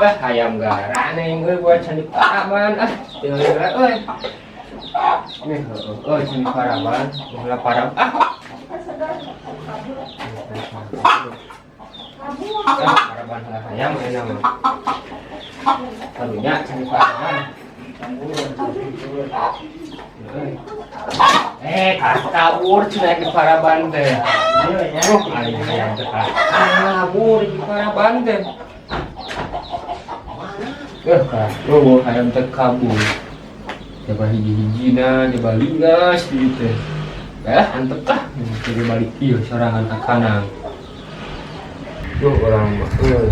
Eh, hayam garaneng euy buat candi paraban ah. Tinggal heula euy. Nih, heueuh euy candi paraban, heula parab ah. Ah, paraban heula hayam ayeuna mah. Karunya candi paraban. Eh, kabur cenah di paraban teh. Oh, aing hayam teh kabur di paraban teh. Eh, oh, hayam teh kabur. Coba hiji-hijina, coba lingas gitu teh. Eh, antep ah, jadi balik ieu sorangan ka kanang. Duh, urang mah euy.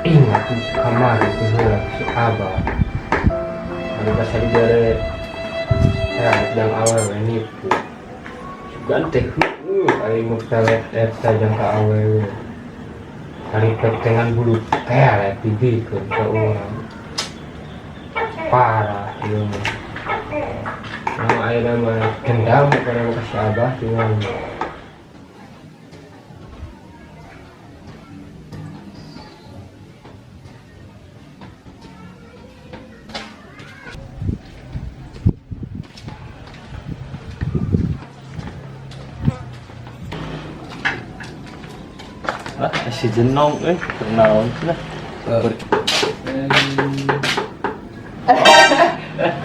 Ingat kamari teh heula si Abah. Anu basa dibere jang awewe nipu. Sugan teh heueuh aing mah pelet eta jang ka awewe. Ari petengan bulu pelet dibikeun ka urang. Parah ieu mah. Nama ayeuna mah dendam kana ka si Abah tinggal. Ah, si Jenong eh, kenaon cenah.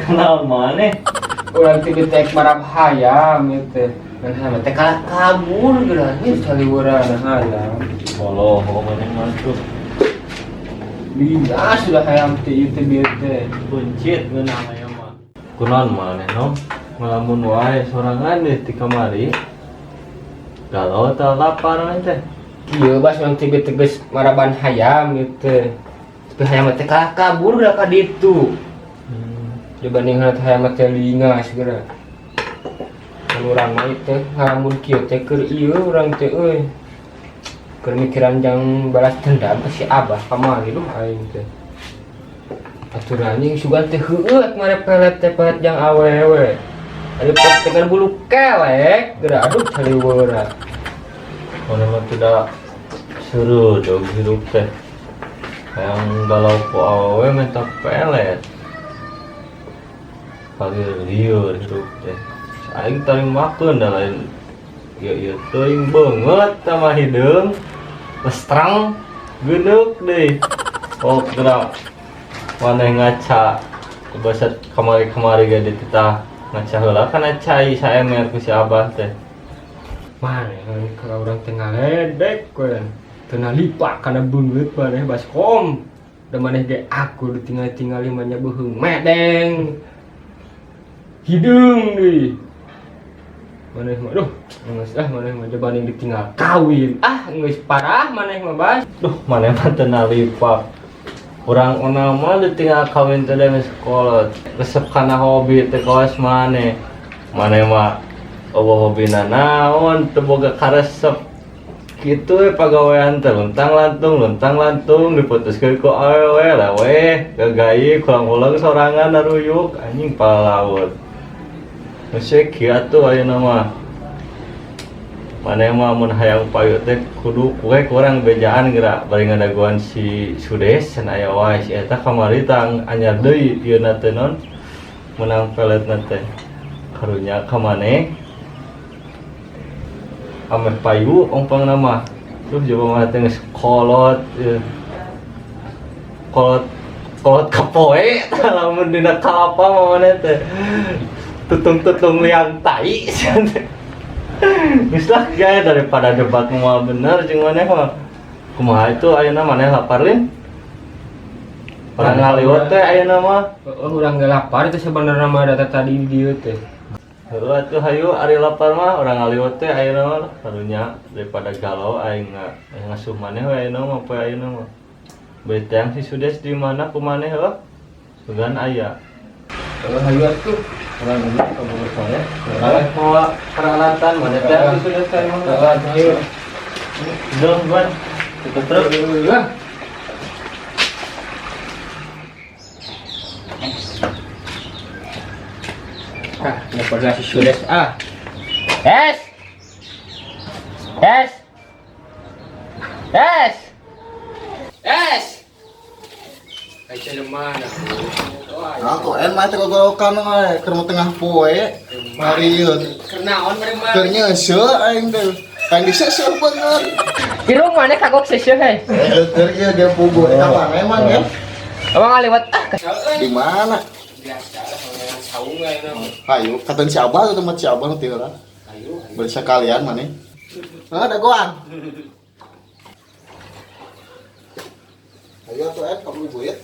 Kenaon maneh? Urang teh tek marab hayam ieu teh. Ngan hayam teh kalah kabur geura ieu saliweuran hayam. Boloh maneh mah tuh. Lingas sudah hayam teh ieu teh bieu teh. Buncit ngeunah hayam mah. Kunaon maneh no? Ngalamun wae sorangan deh ti kamari. Galau teh lapar maneh teh. Ieu bas urang teh bieu teh geus maraban hayam ieu teh. Tapi hayam teh kalah kabur geura ka ditu. Dibanding hayam teh lingas geura. Kan urang mah ieu teh ngalamun kieu teh keur ieu urang teh euy. Keur mikiran jang balas dendam ka si Abah kamari duh aing teh. Atuh anjing sugan teh heueuh mare pelet teh pelet jang awewe. Ari petengan bulu kelek geura aduh saliweuran. Mana mah tidak seru dong hirup teh. Hayang galau ku awewe minta pelet. Kali lieur hirup teh. Aing tarimakeun da lain ieu ieu teuing beungeut sama hideung. Lestrang geuneuk deui. Oh, geura maneh ngaca basa kamari-kamari ge dititah ngaca heula kana cai saemer ku si Abah teh. Maneh kalau urang teh ngaledek we. Teu nalipa kana beungeut maneh baskom. Da maneh ge aku ditinggal-tinggali mah nya beuheung medeng. Hideung deui. Maneh mah duh, geus ah maneh mah dibanding ditinggal kawin. Ah, geus parah maneh mah bas. Duh, maneh mah teu nalipa. Urang onal mah ditinggal kawin teh geus kolot. Resep kana hobi teh kawas maneh. Maneh mah eueuh hobina naon teu boga karesep. Kitu we pagawean teh luntang lantung diputuskeun ku awewe lah we gagayi kulang-ulang sorangan naruyuk anjing palaut. Geus we kieu atuh ayeuna mah. Maneh mah mun hayang payu teh kudu we kurang bejaan geura bari ngadagoan si Sudes cenah aya wae si eta kamari tang anyar deui ieu na teh non meunang peletna teh. Karunya ka maneh ameh payu ompangna mah. Duh coba mah teh geus kolot ieu. Kolot kolot kapoe lamun dina kalapa mah maneh teh. Tutung-tutung liang tai. Geus lah gaya daripada debat moal bener jeung maneh mah. Kumaha itu ayeuna maneh lapar lin? Urang ngaliwet teh ayeuna mah. Heeh, urang ge lapar itu sebenarnya mah data tadi di dieu teh. Heueuh atuh hayu ari lapar mah urang ngaliwet teh ayeuna mah karunya daripada galau aing ngasuh maneh we ayeuna mah poe ayeuna mah. Beuteang si Sudes di mana ku maneh heueuh? Sugan aya. Heueuh hayu atuh. Urang geus ka Bogor sore. Heeh, mawa peralatan maneh teh si Sudes teh mah. Heeh, hayu. Dong, Wan. Tutup truk. Heeh. Ah, ngepola si Sudes ah. Es. Es. Es. Es. Ai mana? Aku en mah teh gogorokan we keur tengah poe. Marieun. Keur naon meureun mah? Keur nyeuseuh aing teh. Aing diseuseuh bener. Irung mana kagok seuseuh heh. Keur ieu ge puguh eta mah emang ya. Abang ngaliwat ah. Di mana? Biasa lah saung ayeuna. Hayu, katon si Abah atau tempat si Abah nu teu lah. Ayo, ayo. Bari sekalian maneh. Hah, dagoan. Ayo atuh en kamu ibu ya.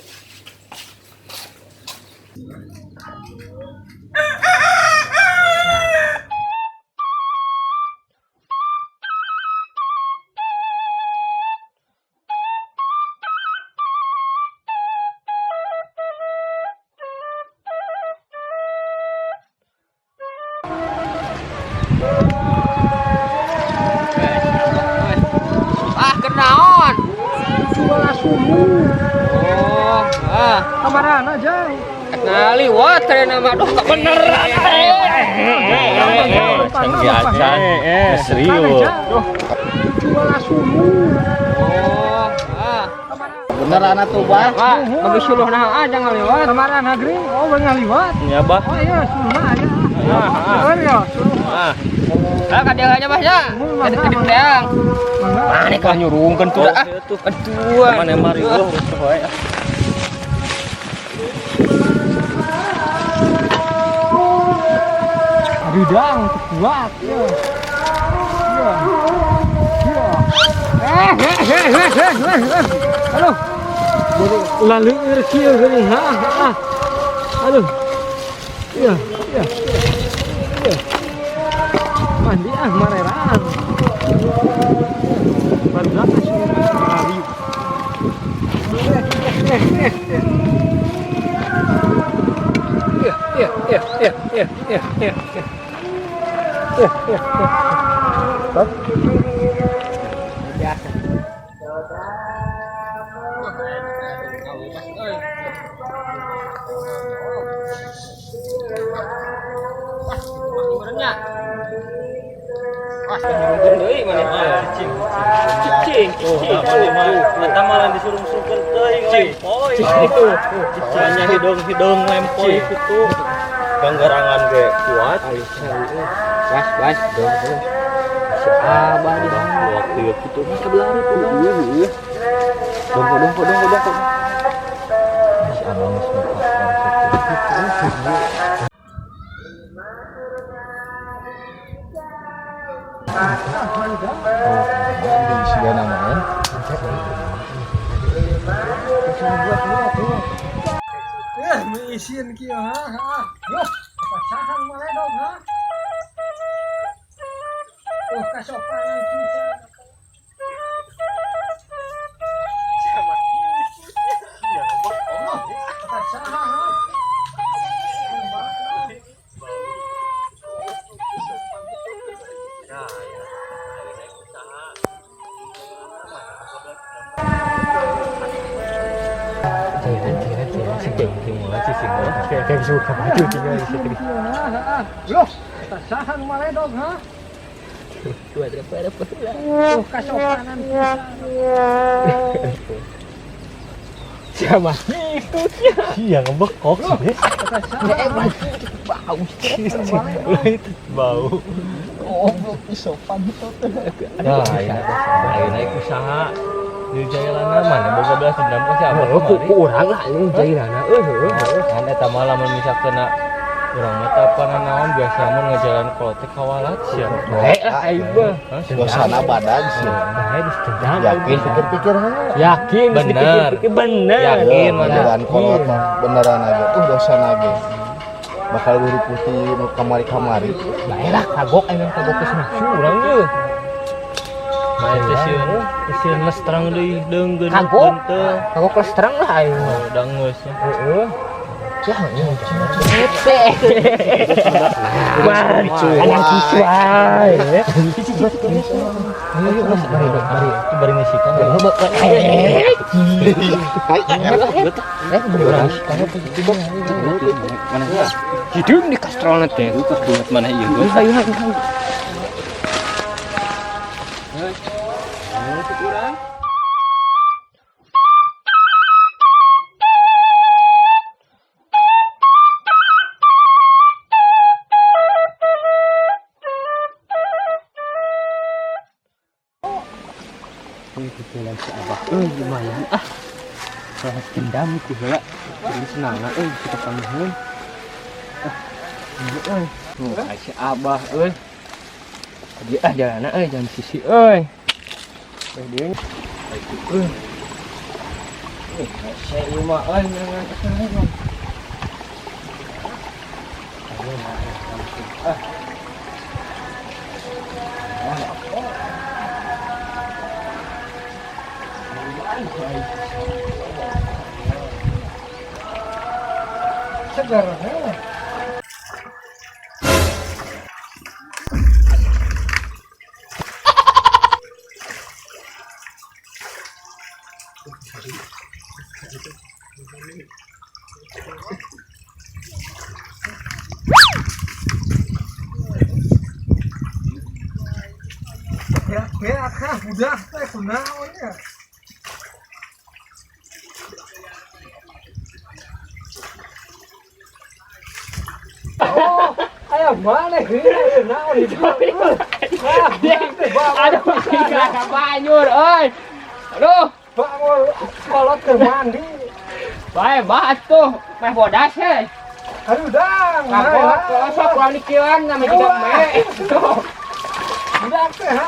Ah, kenaon? Jual suluh. Oh, ah. Kamarana jang. Ngaliwat teh nama duh kebeneran. Canggih acan. Serius. Jual suluh. Oh, ah. Beneran atuh, Bah. Pak, bagi suluh nah aja ngaliwat. Kamarana gering. Oh, ngaliwat. Nya bah. Oh iya, suluh aya. Ah, Bener ya, suluh. ah. Ah, ka aja bah ya. Kedip-kedip teang. Mana kah nyurungkeun tuh ah. Aduh. Mana mari gua rusuh wae. Ridang kuat ya. Iya. Iya. Eh, eh, eh, eh, eh, eh. Aduh. Jadi ulah leueur kieu geuning ha. Ah. Aduh. Iya, iya. Iya. Mandi ah mareran. Baru datang sih lari. Iya, iya, iya, iya, iya, iya, iya. Iya, iya, iya. Biasa. Cicing, cicing. Eta malah disuruh-suruhkeun teuing lempoy. Cicingnya hidung-hidung lempoy kitu. Ganggarangan ge kuat. Bas, bas, dong, dong. Si Abah di Waktu kitu mah kabelar Heeh. Dongko, dongko, dongko, dongko. Si Abah geus muka. Di sigana mah ya. Eh, mengisian kieu ha ha. Yoh, pacahan maledog ha. Oh, kasopanan pisan. Pacahan ha. Kayak suka baju tinggal di situ. Loh, pacahan maledog ha. Dua berapa berapa. Oh, kasopanan pisan. Siapa? Itu Iya ngebekok sih. Pacahan. bau. Itu bau. Goblok isopan itu teh. Nah, ayeuna usaha di Jailana mana boga belas dendam ka si Abah Oh, ku kamari. ku urang lah ini jailana. Euy, heueuh. Kan eta mah lamun misalkeun urang mah teu apa naon biasa mun ngajalan kolot teh kawalat sia. Bae lah aing mah. Suasana badan sih. Bae geus dendam. Yakin pikir-pikir ha. Yakin geus Bener. dipikir-pikir bener. Yakin mana. Jalan kolot mah beneran aja. Dosa lagi. Bakal buru putih nu kamari-kamari. Bae lah kagok aing kagok geus nafsu urang ye. Mah teh sieun, sieun lestrang deui deunggeun. Kagok. Kagok lestrang lah aing mah. Udah geus ya. Heeh. Ya, Wah, anak wae. Ayo, mari, mari. Itu bari ngisikan. Hidung di kastrolna teh. Mana ieu? Ayo, ayo, ayo. Ini kebetulan si Abah euy, lumayan ah. Salah dendam ku heula. Jadi senangna euy kita panggihan. Ah, ini euy. Tuh, ai si Abah euy. Tadi ah jalanna euy, jalan sisi euy. Eh dia. Ai euy. Eh, saya ieu mah euy ngan kesana. Ayo, langsung ah. Segar eh. Ya, ya, ah, udah, teh kunaon ya. Oh, aya mana ieu naon itu? Ah, budak teh bawa. Aduh, aing banyur euy. Aduh, Bangun kolot keur mandi. Bae batuh, meh bodas he. Aduh dang. Ngabot, kalau sok kurang dikilan nama juga me. Budak teh ha.